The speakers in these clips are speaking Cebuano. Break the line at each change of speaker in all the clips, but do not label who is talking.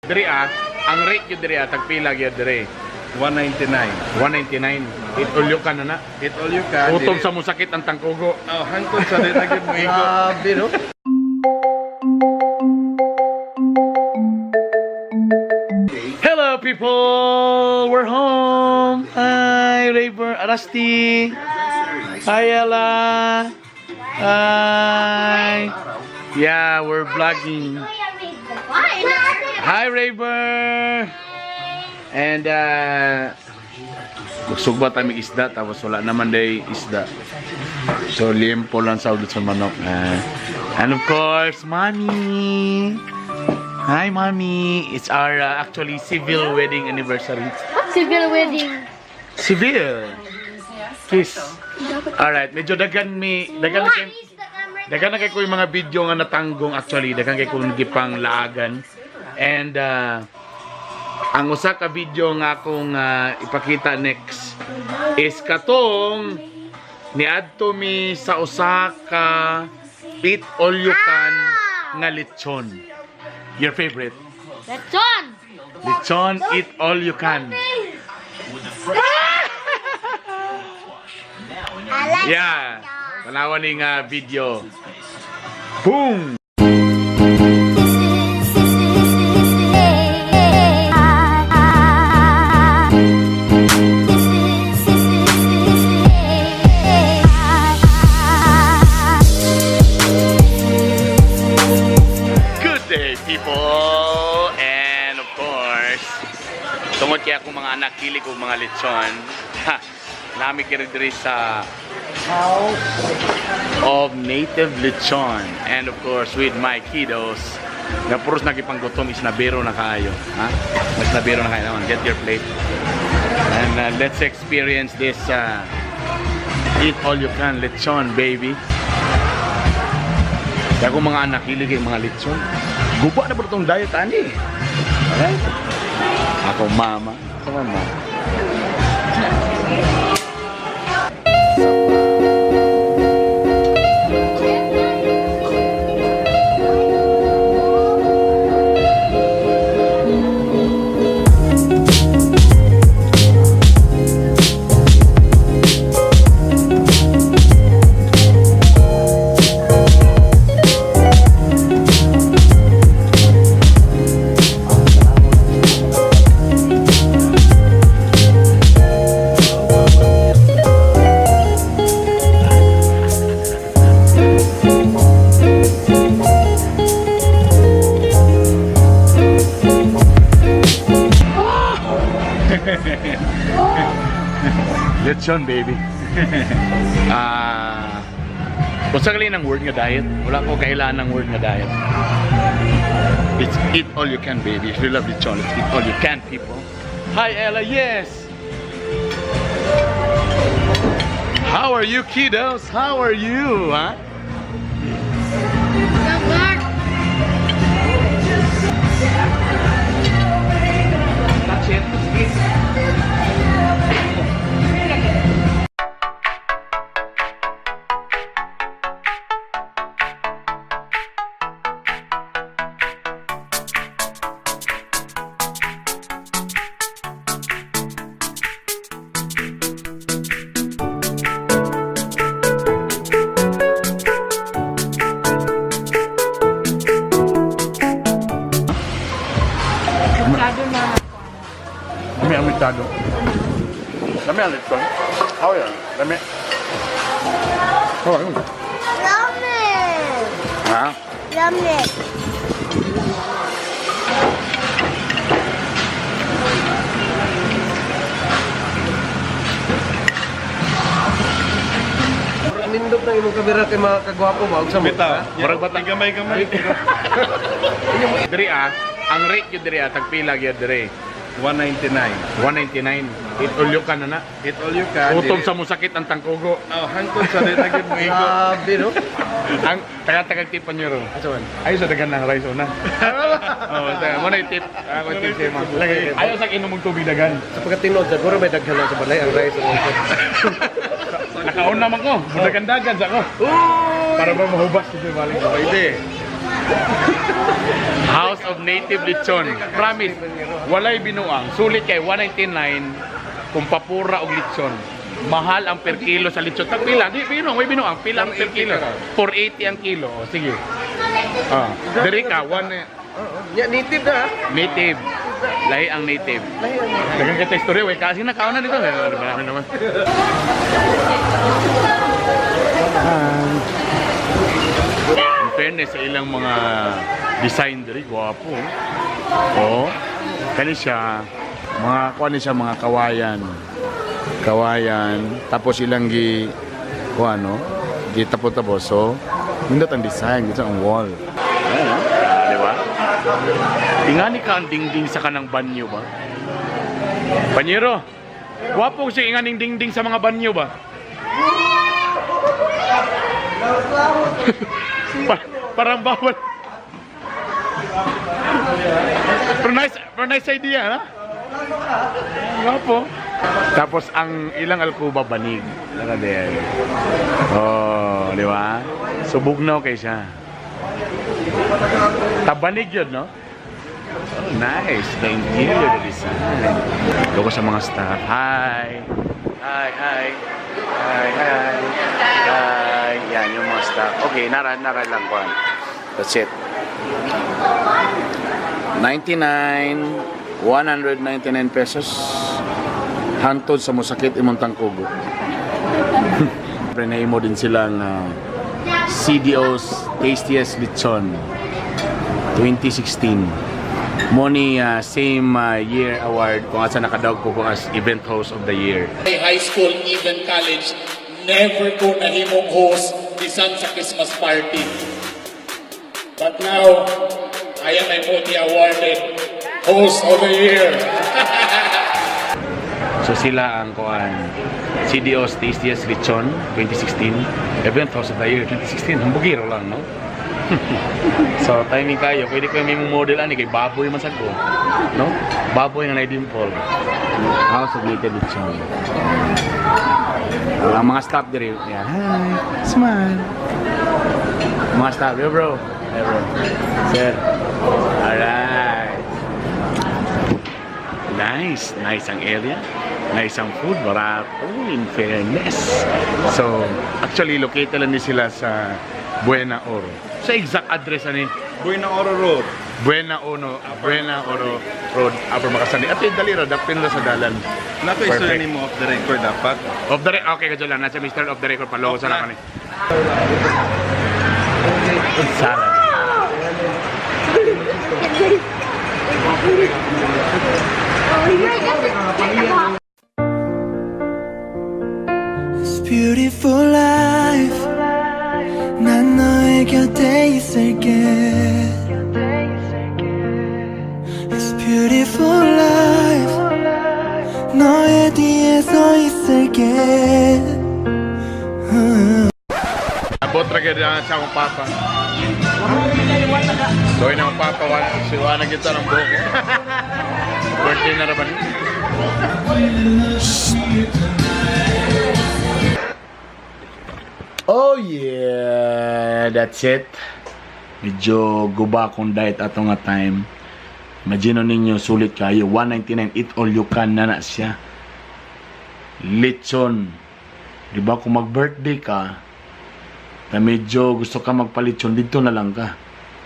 Diri ah, ang rate yun diri ah, tagpila gyud diri.
199.
199. It all you can na na.
Eat all you can.
Utom sa musakit ang tangkugo.
Oh, hangtod sa di na gyud mo igo.
Grabe, no?
Hello people! We're home! Hi Raver, Rusty! Hi Ella! Hi! Yeah, we're vlogging. Hi Raver! And magsugba tayo may isda tapos wala naman day isda. So liempo lang sa ulit sa manok. And of course, Mommy! Hi Mommy! It's our actually civil wedding anniversary.
Civil wedding.
Civil! Kiss. Alright, medyo dagan mi, dagan na kay, dagan na kay ko yung mga video nga natanggong actually, dagan kay kong gipang laagan. And ang usa ka video nga akong ipakita next is katong niadto mi sa usa ka eat all you can nga lechon. Your favorite?
Lechon!
Lechon eat all you can. Yeah. Tanawan ni nga video. Boom! Good day, people! And of course, tungod kay akong mga anak, kili ko mga lechon. Ha, nami kiri diri sa House of Native Lechon. And of course, with my kiddos, nga puros nagipanggutom is nabero na kaayo. Ha? Mas nabero na kaayo naman. Get your plate. And let's experience this eat all you can lechon, baby. Kaya kung mga anak, hilig yung mga lechon. Guba na ba itong diet, ani? Alright? Ako mama. Ako mama. Lechon, baby. Ah, kung sa ng word nga diet, wala ko kailangan ng word nga diet. It's eat all you can, baby. If you love lechon, it's eat all you can, people. Hi, Ella. Yes. How are you, kiddos? How are you? Huh? That's it.
Masyado na.
Lami ang mitado. Lami ang lechon. How yan? Lami. How are you?
Yummy!
Ha?
Yummy!
Nindot na imong kamera kay mga kagwapo ba? Ug sa mo.
Bitaw.
Murag bata.
Gamay-gamay.
Diri ah, ang rate yun diri ah, tagpila gyud diri.
199.
199. It all you can na na.
Eat all you can.
Utom sa musakit ang tangkugo.
Oh, hangtod sa di na gyud mo igo.
Grabe, no?
Ang taga-tagag tip niyo ro.
Asa man?
Ayo sa dagan ng rice una. Oh, taga mo na yung tip. Ako tip sa imo. Ayo sa inom og tubig dagan.
Sa pagkatinuod, siguro may daghan na sa balay ang rice.
Nakaon naman ko. Dagan-dagan sa ko. Para ba mahubas dito balik.
Pwede.
House of Native Lechon. Promise, walay binuang. Sulit kay 199 kung papura og lechon. Mahal ang per kilo sa lechon. Tag pila? Di binuang, way binuang. Pila ang per kilo? 480 ang kilo. O, sige. Ah, diri ka one
Oo. Nya native na ah.
Native. Lahi ang native.
Lahi ang
Daghang kita istorya, way kasi na kaon na dito. Eh, marami naman. In fairness sa ilang mga design diri, gwapo. Oh. Kani siya, mga kuan ni siya mga kawayan. Kawayan, tapos ilang gi kuan no? Gi tapos-tapos so nindot ang design, dito ang wall. Ayan, ah. Di ba? Ingani ka ang dingding sa kanang banyo ba? Banyero, gwapo siya inganing dingding sa mga banyo ba? Parang bawal. Pero nice idea, ha? Gwapo. Tapos ang ilang alkuba banig. Naka there. Oh, di ba? So bugnaw kay siya. Tabanig yun, no? Oh, nice. The interior, the design. Loko sa mga staff. Hi. Hi, hi. Hi, hi. Hi. Yan, yung mga staff. Okay, nara, nara lang ko. That's it. 99, 199 pesos. Hantod sa musakit imong tangkugo. Prenay mo din silang CDO's Tastiest Lechon 2016. Mo ni same year award kung asa nakadawg ko kung as event host of the year.
High school, even college, never ko nahimong host bisan sa Christmas party. But now, I am a multi-awarded host of the year.
So sila ang kuan CDO's Tastiest Lechon 2016, Event Host of the Year 2016. Hambugiro lang, no? So timing kayo, pwede ko yung model ani kay baboy man sad ko. No? Baboy nga na dimple. House of Native Lechon. Ang mga staff diri, yeah. Hi, smile. Mga staff, yo bro. Hey bro. Sir. Alright. Nice. Nice ang area. Nice ang food. Barato, in fairness. So, actually, located lang din sila sa Buena Oro. Sa exact address, ani?
Buena Oro Road.
Buena Oro Road, Upper Makasani. At dali ra, dapin ra sa dalan.
Nato istorya
Perfect.
nimo off the record dapat.
Off the record, okay ka lang. Nasa Mr. Off the record, paloko sa naman eh. Salad.
This beautiful life 난 너의 곁에 있을게. This beautiful life 너의 뒤에 서 있을게.
Abot ra gyud na siya akong papa. So yun ang papa, wala, si wala kita ng buhok. Birthday na ra ba ni? Oh yeah, that's it. Medyo guba akong diet ato nga time. Imagine ninyo, sulit kayo. 199, eat all you can na na siya. Lechon. Di ba kung mag-birthday ka, na medyo gusto ka magpalechon, dito na lang ka.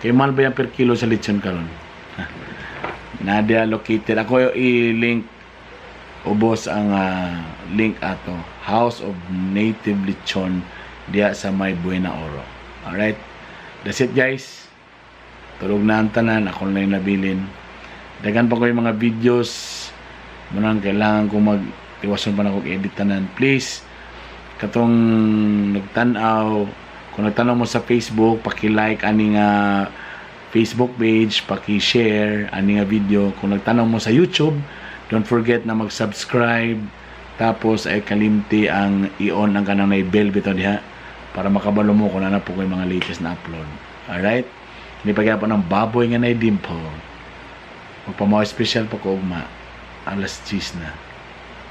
Kay mahal ba yung per kilo sa lechon karon? Nadia located. Ako yung i-link ubos ang link ato. House of Native Lechon diya sa may Buena Oro. Alright? That's it, guys. Tulog na ang tanan. Ako na yung nabilin. Dagan pa ko yung mga videos. Munang kailangan ko mag tiwason pa na kong edit tanan. Please, katong nagtan-aw, kung nagtanaw mo sa Facebook, paki-like ani nga Facebook page, paki-share ani nga video. Kung nagtanaw mo sa YouTube, don't forget na mag-subscribe. Tapos ay kalimti ang i-on ang kanang na bell bitaw diha para makabalo mo kung ano po ko yung mga latest na upload. Alright? Hindi pa kaya po ng baboy nga na dimple. Magpamaw special pa ko ugma. Alas 10 na.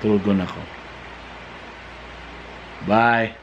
Tulgon ako. Bye!